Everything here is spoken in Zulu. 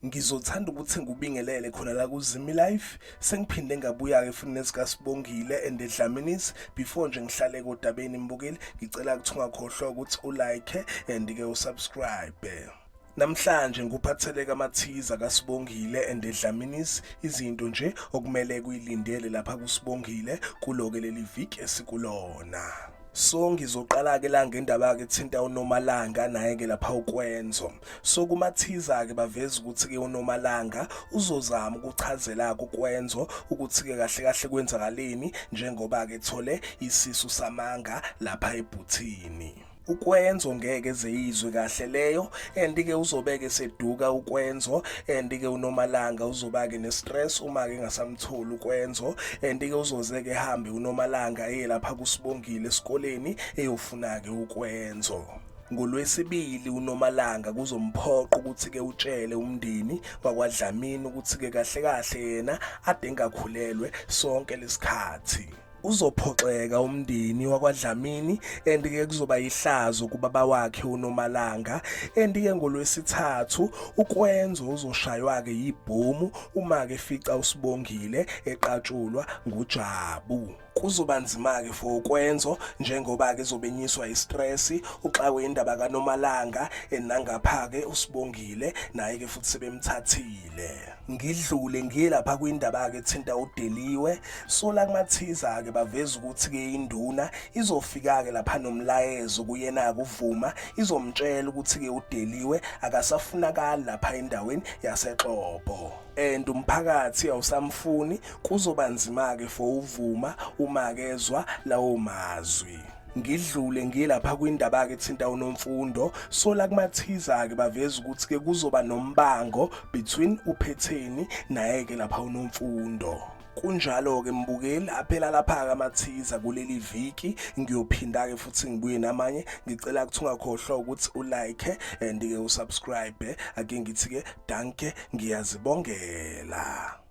Ngizothanda ukuthi ngikubingelele khona la kuZimi Life. Sengiphinde ngabuya-ke futhi nezikaSibongile and Dlaminis. Before nje ngihlale kodabeni mbukeli, ngicela ukuthi ungakhohlwa ukuthi ulike and ke usubscribe. Namhlanje ngikuphathele kamathiza kaSibongile and Dlaminis izinto nje okumele kuyilindele lapha kuSibongile kuloke leli viki esikulona. So ngizoqala ke la ngendaba ke thinta uNomalanga naye ke lapha uKwenzo. So kumathiza ke baveza ukuthi ke uNomalanga uzozama ukuchazela kuKwenzo ukuthi ke kahle kahle kwenzakaleni njengoba ke thole isisu samanga lapha ebhuthini. uKwenzo ngeke ezeyizwe kahle leyo and ke uzobeke seduka uKwenzo and ke uNomalanga uzoba ke nestress uma ke engasamtholi uKwenzo and ke uzoze ke hambe uNomalanga eye lapha kuSibongile esikoleni eyofuna ke uKwenzo. NgoLwesibili uNomalanga kuzomphoqa ukuthi ke utshele umndeni wakwaDlamini ukuthi ke kahle kahle yena ade engakhulelwe sonke lesikhathi. Uzophoxeka umndeni wakwaDlamini and ke kuzoba yihlazo kubaba wakhe uNomalanga and ke ngolwesithathu uKwenzo uzoshaywa ke yibhomu uma ke fica uSibongile eqatshulwa nguJabu. Kuzoba nzima-ke for uKwenzo njengoba-ke ezobenyiswa i-stress uxakwe indaba kaNomalanga nangapha-ke uSibongile naye-ke futhi sebemthathile. Ngidlule ngiye lapha kwindaba-ke ethinta uDeliwe. So la kumathiza-ke baveza ukuthi-ke induna izofika-ke lapha nomlayezo kuyena-ke uVuma izomtshela ukuthi-ke uDeliwe akasafunakali lapha endaweni yaseXobho. And umphakathi awusamfuni kuzoba nzima-ke for uvuma uma kezwa lawo mazwi. Ngidlule ngiye lapha kwindaba-ke ethinta uNomfundo. So la kumathiza-ke baveza ukuthi-ke kuzoba nombango between uPhetheni naye-ke lapha uNomfundo. Kunjalo-ke mbukeli, aphela lapha-ke amathiza kuleli viki. Ngiyophinda-ke futhi ngibuye namanye. Ngicela ukuthi ungakhohlwa ukuthi ulike and-ke usubscribe. Ake ngithi-ke danke, ngiyazibongela.